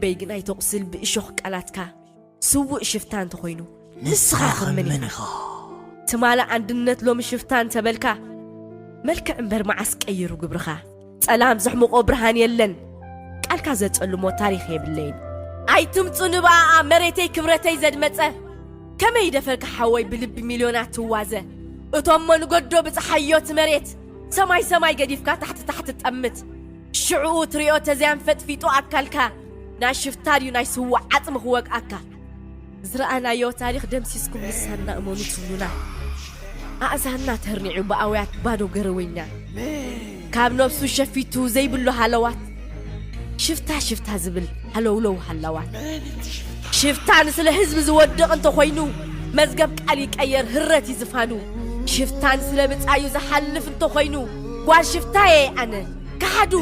ልበይ ግን ኣይተቑስል ብእሾኽ ቃላትካ። ስዉእ ሽፍታ እንተኾይኑ ንስኻ ከም መን ኢኻ? ትማሊ ኣንድነት ሎሚ ሽፍታ እንተበልካ፣ መልክዕ እምበር መዓስ ቀይሩ ግብርኻ። ጸላም ዘሕምቖ ብርሃን የለን፣ ቃልካ ዘጸልሞ ታሪኽ የብለይን። ኣይትምጹ ንብኣኣ መሬተይ ክብረተይ ዘድመጸ። ከመይ ደፈርካ ሓወይ ብልቢ ሚልዮናት ትዋዘ። እቶሞ ንገዶ ብጸሓዮ እቲ መሬት፣ ሰማይ ሰማይ ገዲፍካ ታሕቲ ታሕቲ ጠምት። ሽዕኡ ትሪኦ ተዘያን ፈጥፊጡ ኣካልካ፣ ናይ ሽፍታ ድዩ ናይ ስዉእ ዓጽሚ ክወግኣካ? ዝረኣናዮ ታሪኽ ደምሲስኩም ልሳንና እመኑ ትብሉና። ኣእዛንና ተርኒዑ ብኣውያት ባዶ ገረወኛ። ካብ ነብሱ ሸፊቱ ዘይብሉ ሃለዋት። ሽፍታ ሽፍታ ዝብል ሃለውለው ሃላዋት። ሽፍታ ንስለ ህዝቢ ዝወድቕ እንተኾይኑ መዝገብ ቃል ይቀየር ህረት ይዝፋኑ። ሽፍታ ንስለ ብጻዩ ዝሓልፍ እንተኾይኑ ጓል ሽፍታየ ኣነ ከሓዱ።